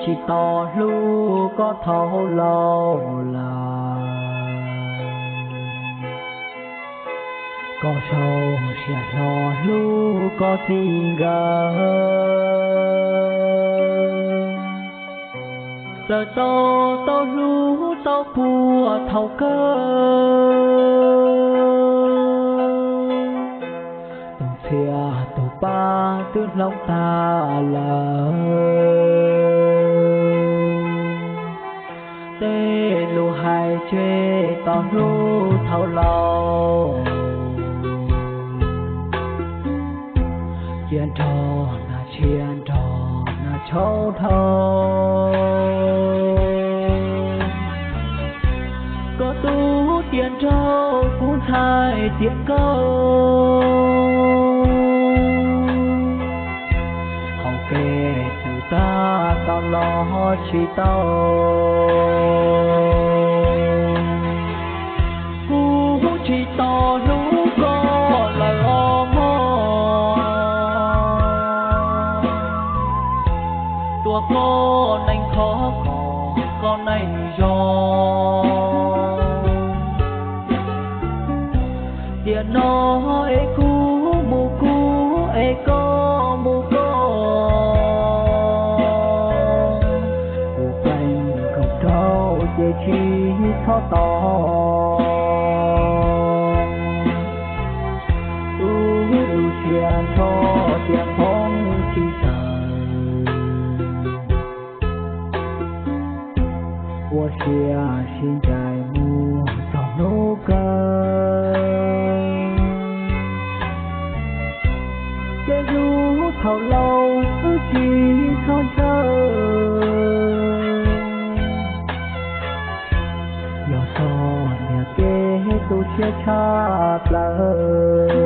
tsis tau hlub koj thaum laus lawm. Koj sau siab hlo hlub koj txiv nkawd, txawm tau tau hlub tau puag thaum kawg. Tus txhiaj tus pab twb hloov tag lawm, tej lus hais tseg tau hlub thaum laus, cia nrog nas tshiab nrog nas tshauv dhau. Koj tus tias nraug kuv ntshai tias koj hauv kev twb tag tau los tsis tau. Kuv tsis tau hlub koj lawm os mog, tua koj neeg khov kho koj neeg zoo. Tiam no es kuv mus kuv es koj mus koj, kuv pleev koom nraug ces tsis txhob tos. Tus lub siab nrho tias poob tsis tawm, ua siab sib ncaim mus txog hnub kawg. Ces hlub thaum laus wb tsis txhob ntshaw, yog txog niam ces tu siab tshaj plaws.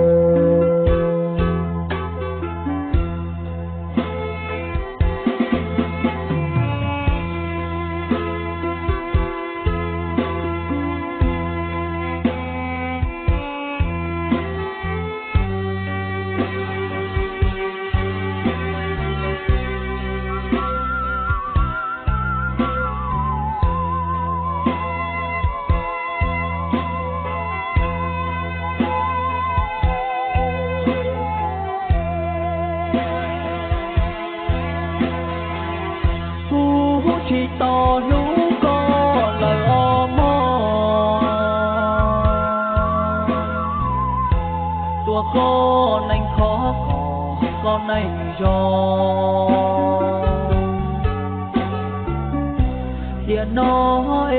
Kuv tsis tau hlub koj lawm os mog, tua koj neeg khov kho koj neeg zoo. Tiam no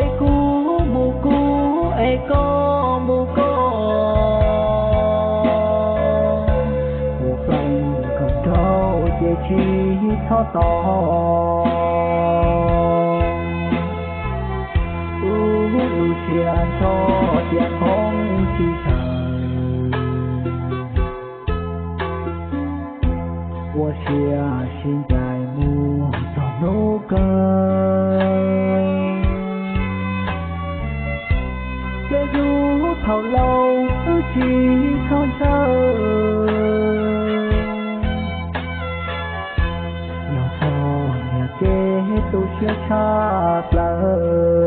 es kuv mus kuv es koj mus koj, kuv pleev koom nraug ces tsis txhob tos. Tus lub siab nrho tias poob tsis tawm, ua siab sib ncaim mus txog hnub kawg. Ces hlub thaum laus wb tsis txhob ntshaw, yog txog niam ces tu siab tshaj plaws.